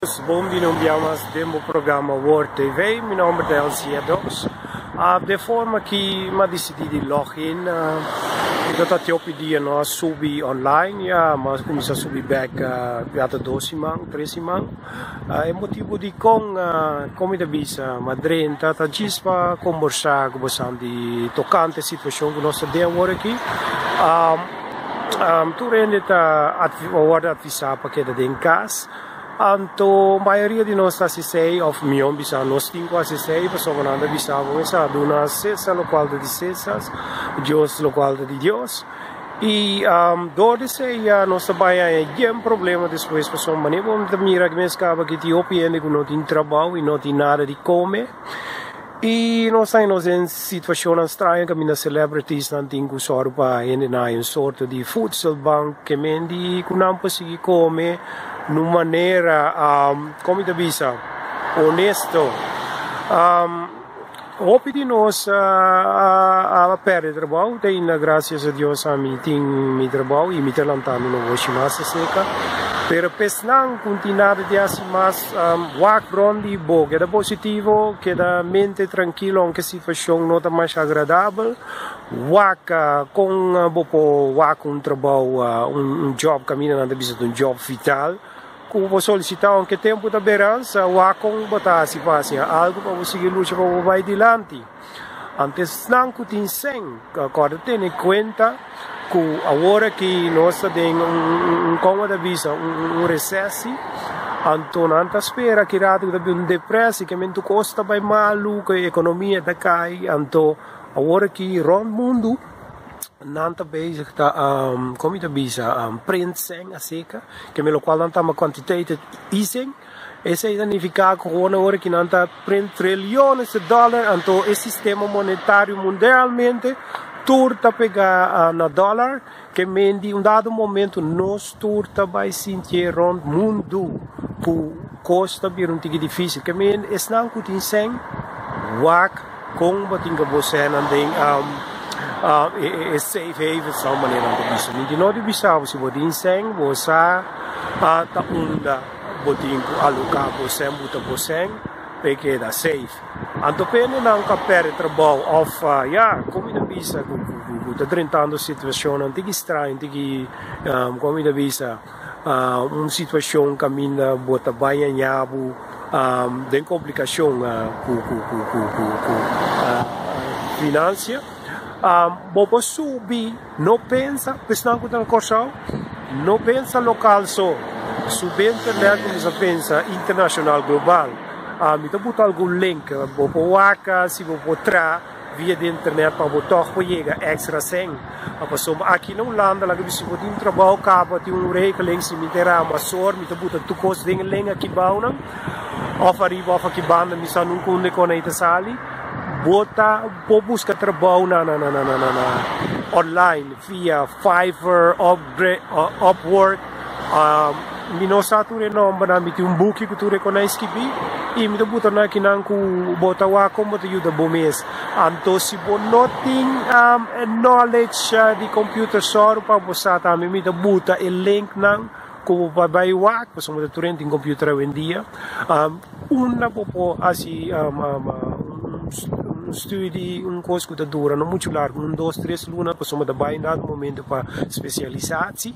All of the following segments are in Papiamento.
Bon bini un bia mas den bo programa Word TV. Mi nomber ta Elsie Edox. De forma ki mi a disidí di log in, mi ta tati hopi dia no a subi online, ya mi a kuminsá subi bèk ya ta dos siman, tres siman. E motibu dikon kon mi ta bisa mi a drenta ta djis pa kombersá ku bosan di tokante e situashon ku nos ta den awor aki. Tur hende ta wòrdu atvisá pa keda den kas. Anto mayoria di nos ta hasi esei, òf mihó bisa nos tin ku hasi esei, pasobra nan ta bisa bo mester a duna César lokual ta di César, Dios lokual ta di Dios. I dor di esei ya nos ta bai haña yen problema despues, pasobra manera bo ta mira aki mes kaba ki tin hopi hende ku no tin trabou i no tin nada di kome. I nos ta nos den situashonnan straño kaminda celebritiesnan tin ku sòru pa hendenan hay un sorto di voedselbank ke men di ku nan por sigui kome na un manera komo mi ta bisa honesto. Hopi di nos a pèrdè trabou te ainda grasias a Dios ami tin mi trabou i mi ta lantando nogoshi mas aserka pero pesnan ku tin nada di hasi mas. Wak rond di bo keda positivo, keda mente trankilo aunke situashon no ta masha agradabel. Wak kon bo por wak un trabou, un job kaminda nan ta bisa ta un job vital ku bo solisita aunke tempu ta beransa, wak kon bo ta hasi pa hasi algu pa bo sigui lucha pa bo bai dilanti. Antes esnan ku tin sèn, kòrda tene kuenta ku awor aki nos ta den un kon ta bisa un resesi, anto nan ta spera ki rato ku ta bin un depresi ke men tur kos ta bai malu, ku e ekonomia ta kai, anto awor aki rònt mundu nan ta bezig ta kon mi ta bisa print sèn aseka, ke men lokual nan ta yama quantitative easing. Esei ta nifiká ku gewoon awor ki nan ta print triliones di dòler, anto e sistema monetario mundialmente tur ta pegá na dòler, ke men di un dado momento nos tur ta bai sintié rònt mundu ku kos ta bira un tiki difísil. Ke men esnan ku tin sèn wak kon bo tin ku bo sènnan den e safe havens nan manera nan ta bisa. Mi di no di bisa bo si bo tin sèn bo sa ta unda. Bo tin ku aloká bo sèn, buta bo sèn pa e keda safe. Anto pende nan ku a pèrdè trabou òf ya, kon mi ta bisa ku ku ta drentando situashonnan tiki straño, tiki kon mi ta bisa un situashon kaminda bo ta bai haña bo den komplikashon ku ku ku ku ku finansia. Bo por subi. No pensa, esnan ku ta na Kòrsou, no pensa lokal so. Subi internet kuminsá pensa internashonal, global. Mi ta buta algun link, bo por wak si bo por tra via di internet pa bo tòg por yega èkstra sèn. Pasobra aki na Hulanda laga bisa bo tin trabou kaba, tin un regeling, si mi ta rama sor mi ta buta tur kos den e link aki bounan òf ariba òf aki banda, mi sa nunka unda e kòne ei ta sali. Bo ta por buska trabou na na na na na na online via Fiverr, Upwork. Mi no sa tur e nombernan, mi tin un buki ku tur e kon a skibi i mi ta buta nan akinan ku bo ta wak kon bo ta yuda bo mes. Anto si bo no tin e knowledge di computer sòru pa bo sa tambe mi ta buta e linknan ku bo por bai wak pasobra tur hende tin computer awendia. Unda bo por hasi un studi, un kos ku ta dura no muchu largu, un dos tres luna pasobra ta bai dado momento pa spesialisasi.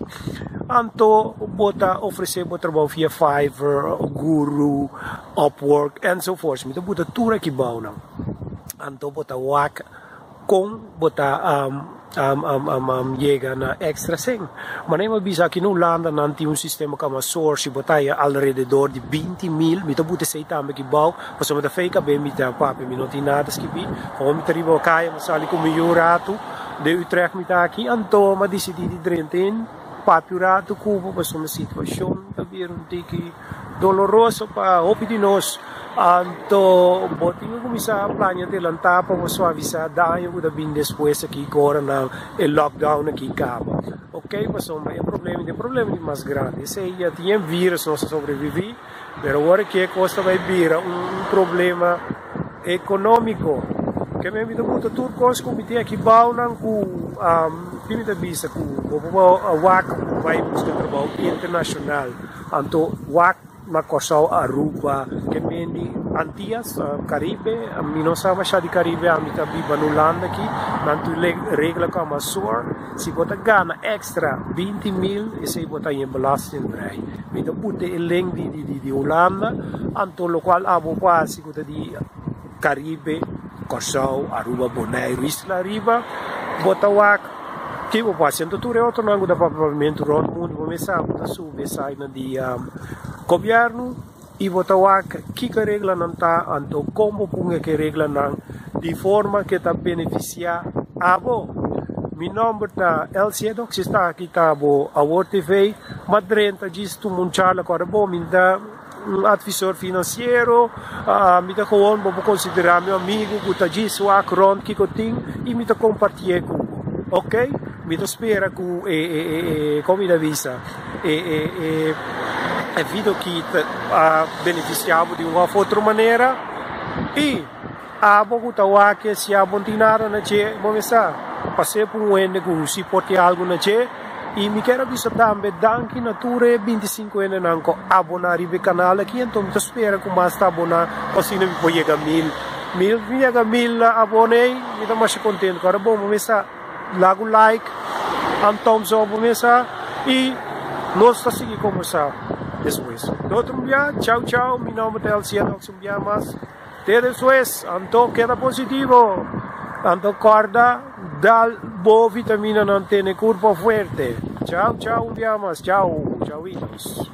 Anto bo ta ofresé bo trabou via Fiverr, Guru, Upwork enzovoorts. Mi ta buta tur aki bou nan. Anto bo ta wak. Kon bo ta yega na extra sen? Manera mi a bisa aki na Hulanda nan tin un sistema ku ama source si bo ta haya alrededor di 20.000 mi ta buta esei tambe aki bou pasobra mi ta fei kabe mi ta papia mi no tin nada skibi awor mi ta riba kaya mi sali ku mi yu un ratu den Utrecht mi ta aki anto mi a disidi di drenta in papia un ratu ku bo pasobra mi situashon ta bira un tiki doloroso pa hopi di nos. Anto bo tin ku kuminsá plania adelantá pa bo suavisá daño ku ta bin despues aki ku ora nan e lockdown aki kaba. Ok pasobra e problema ta e problema di mas grandi. Esei ya tin e virus nos a sobreviví pero awor aki e kos ta bai bira un problema ekonómiko. Ke mi ta buta tur kos ku mi tin aki bou nan ku tin mi ta bisa ku bo por wak bai buska trabou internashonal. Anto wak. na Kòrsou, Aruba, ke men di Antias, Karibe, mi no sa masha di Karibe, ami ta biba na Hulanda aki, nan tur regla ku amasor, si bo ta gana extra 20.000, esei bo ta yen belastingvrij. Mi ta pute e link di Hulanda, anto lokual abo por hasi ku ta di Karibe, Kòrsou, Aruba, Boneiru, Isla Ariba, bo ta wak ke bo por hasi. Anto tur e otronan ku ta papia papiamentu rònt mundu bo mes sa ku ta subi esainan di gobièrnu i bo ta wak kiko e reglanan ta, anto kon bo pun e reglanan di forma ke ta benefisiá abo. Mi nòmber ta Elsie Edok, si sta aki ta bo Awor TV, m'a drenta djis tuma un charla ku ora bo mi ta. Un advisor finansiero, mi ta gewoon bo por konsiderá mi un amigu ku ta djis wak rònt kiko tin i mi ta kompartié ku bo. Ok? Mi ta spera ku e e e e kon mi ta bisa e e e e video aki ta a benefisiá bo di un òf otro manera i abo ku ta wak e si abo no tin nada na dje bo mester pas'é pa un hende ku si por tin algu na dje. I mi kier a bisa tambe danki na tur e 25 hendenan ku aboná riba e kanal aki, anto mi ta spera ku mas ta aboná pa asina mi por yega mil. Mil, mi yega mil abon'ei mi ta masha kontentu. Ora bon bo mester laga un like, un thumbs up bo mester i nos ta sigui kombersá despues. Tot un bia, chau chau, mi nomber ta Elsie Enox un bia mas. Te despues, anto keda positivo. Anto corda dal bo vitaminanan tene curpa fuerte. Chao chao un dia mas. Chao, chauitos.